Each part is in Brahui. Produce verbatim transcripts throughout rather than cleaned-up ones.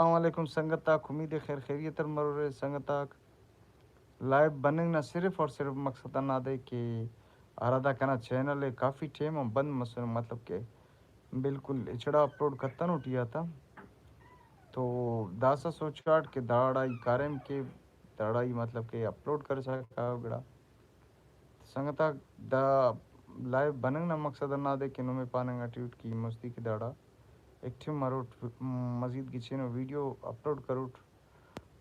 السلام علیکم سنگت آک، امید ہے خیر خیریت اٹ مرورے سنگت آک۔ لائیو بننگ نا صرف اور صرف مقصد ہندادے کہ ہرا دا کنا چینل ءِ کافی ٹائم آن بند مسنے، مطلب کہ بالکل ہچڑا اپلوڈ کتنٹ ای آ تا، تو داسہ سوچاٹ کہ داڑا ای کاریم کے، داڑا ای مطلب کہ اپلوڈ کرسا کاو گڑا۔ سنگتاک، دا لائیو بننگ نا مقصد ہندادے کہ نمے پاننگ اٹی اٹ کہ مستی کہ داڑا ایکٹیو مروٹ، مزید گچینو ویڈیو اپلوڈ کروٹ،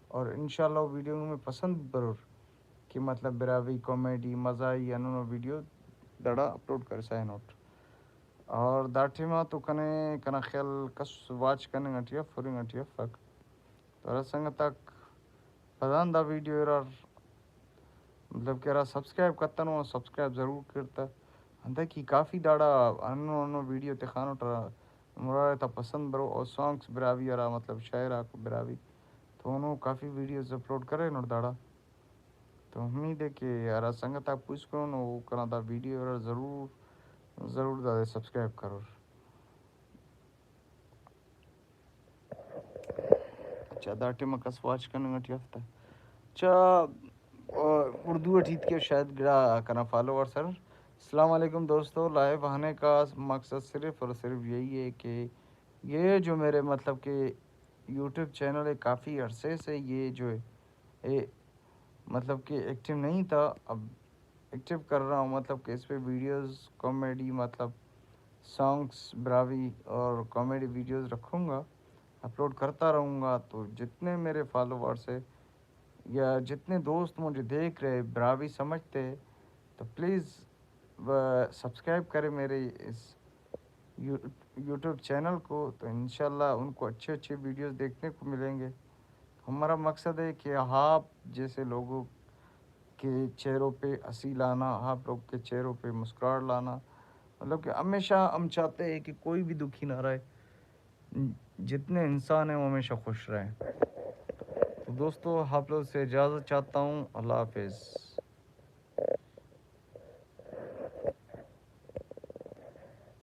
اور انشاءاللہ او ویڈیو نمے پسند برور کہ مطلب براہوئی، کامیڈی، مزاحی ہندنو ویڈیو داڑا اپلوڈ کرسا ہنوٹ۔ اور دا ٹائما تو کنے کنا خیال کس واچ کننگ اٹی اف، ہرنگ اٹی افک۔ تو ہرا سنگتاک پدان دا ویڈیو ارار، مطلب کہ ہرا سبسکرائب کتنو، سبسکرائب ضرور کر تہ۔ انتئے کہ کافی داڑا ہندنو ہندنو ویڈیو تخانٹ ہرا مراڑے تا پسند برو، او سانگس براہوئی ہرا مطلب شاعر آک براہوئی تو ہندنو کافی ویڈیوز اپلوڈ کرینٹ داڑا۔ تو امید ہے کہ ہرا سنگت آک پوسکنن او کنا دا ویڈیو ہرا ضرور ضرور دادے سبسکرائب کرور۔ اچھا، دا ٹائم کس واچ کننگ ٹی اف تہ۔ اچھا، اردو اٹ ہیت کے شاید گڑا کنا فالوورس ار۔ السلام علیکم دوستو، لائیو آنے کا مقصد صرف اور صرف یہی ہے کہ یہ جو میرے مطلب کہ یوٹیوب چینل ہے، کافی عرصے سے یہ جو ہے، یہ مطلب کہ ایکٹیو نہیں تھا، اب ایکٹیو کر رہا ہوں، مطلب کہ اس پہ ویڈیوز، کامیڈی، مطلب سانگس براہوئی اور کامیڈی ویڈیوز رکھوں گا، اپلوڈ کرتا رہوں گا۔ تو جتنے میرے فالوورس ہیں یا جتنے دوست مجھے دیکھ رہے براہوئی سمجھتے ہیں، تو پلیز سبسکرائب کریں میرے اس یو-، یوٹیوب چینل کو، تو انشاءاللہ ان کو اچھے اچھے ویڈیوز دیکھنے کو ملیں گے۔ ہمارا مقصد ہے کہ آپ جیسے لوگوں کے چہروں پہ ہنسی لانا، آپ لوگ کے چہروں پہ مسکراہٹ لانا، مطلب کہ ہمیشہ ہم چاہتے ہیں کہ کوئی بھی دکھی نہ رہے، جتنے انسان ہیں وہ ہمیشہ خوش رہیں۔ تو دوستو، آپ لوگ سے اجازت چاہتا ہوں، اللہ حافظ۔